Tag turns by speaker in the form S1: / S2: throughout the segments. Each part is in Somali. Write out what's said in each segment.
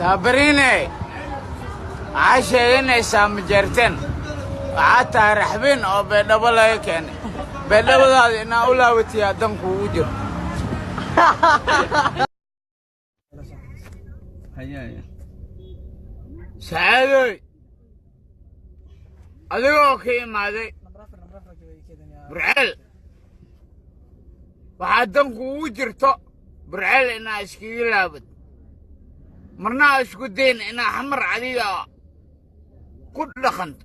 S1: Saabariine, waxaa sheeganaysaa majeerteen, waxaa tahay raxbin oo Beedhabo laga keenay. Beedhabadaada inaa u laawatiyaa dan kuugu jiro. Sacaadoy, adigoo ka imaaday Burceel, waxaa dan kuugu jirto Burceel inaa iskaga laabad, marnaa isku dayn inaa Xamar adiga ku dhaqanto.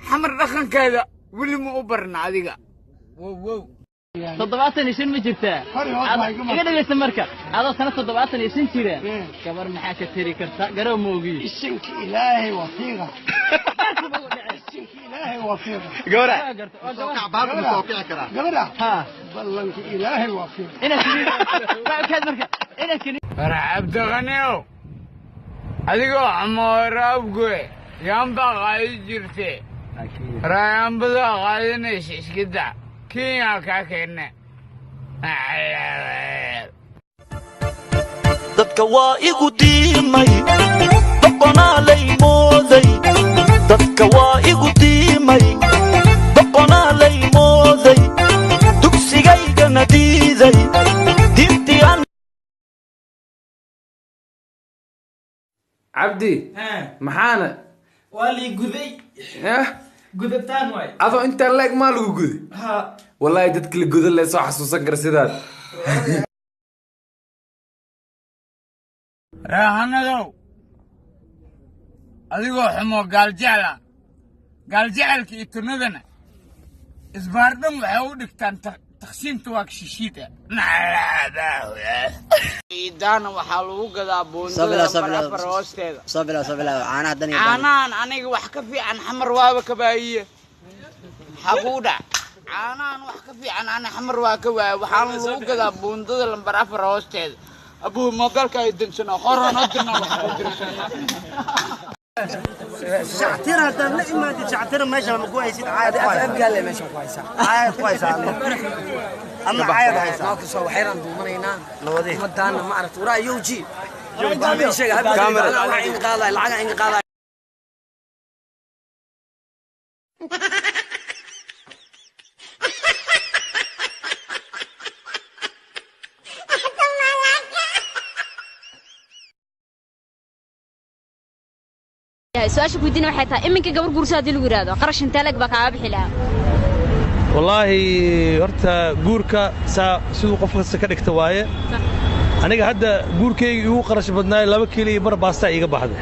S1: Xamar dhaqankeeda weli ma u barna adiga. Wow wow.
S2: 75 ma jirtaa? Iga dhegaysta marka, adoo sana 75 jira, gabar maxaa ka tiri karta? Garow moogiyo.
S3: Isinka Ilaahay wafiiqa, isinka Ilaahay wafiiqa.
S2: Gabadha.
S3: Gabadha ballanka Ilaahay wafiiqa.
S1: War Cabdiqaniow, adigoo xamoora abgoe yaanbaa qaadi jirte, raayaanbadaa qaadanaysa, iska daa, Kenya kaa keenne.
S4: Dadka waa igu diimay, doqonaalay mooday. Dadka waa igu diimay, doqonaalay mooday, dugsigaygana diiday diintii aan.
S5: Cabdi, maxaana?
S6: Waa lii guday.
S5: Eh?
S6: Gudataan waay.
S5: Adoo intaan leeg maa lagu guday?
S6: Ha.
S5: Wallaahi dadka la gudan le soo xasuusan kara sidaad.
S1: Reehanadow, adigoo xumoo gaaljecla, gaaljecelka iyo tunadana isbaardhan waxay u dhigtaan taqsiimta waa shishiida. Idaana waxaa lagu gadaa buundada lambar 4 hoosteeda.
S7: Soo bilow, soo bilow caanaha dan iyo dan.
S1: Caanahan aniga wax ka fiican Xamar waaba ka baahiye. Maxaa kugu dhac? Caanahan wax ka fiican ani Xamar waa ka waaya. Waxaana lagu gadaa buundada lambar 4 hoosteeda. Abuu, mobilka ay dansanaa qoran oo dirnaa wax ku dirsanaa.
S8: Shactira haddaan la imaadid, shactira meesha ma ku haysid, caayad ku haysaa.
S7: Abgaale meesha ku haysaa.
S8: Caayad ku haysaa adna caayad haysaa.
S7: Maalka soo waxyaraan duumanaynaa.
S8: Nabadii.
S7: Ummadaana ma aragta waraa yowji sheega habka inga qaaday, lacaga inga qaaday.
S9: Su-aasha kuweydiina waxay tahay, iminka gabar guurso haddii lagu yidhaahdo, qarash intee leg baa kaaga bixi lahaa?
S10: Wallaahi horta guurka saa siduu qof kasta ka dhigta waaye. Aniga hadda guurkayga igu qarash badnaayo 2 kiilo iyo bar baastaa iiga baxday.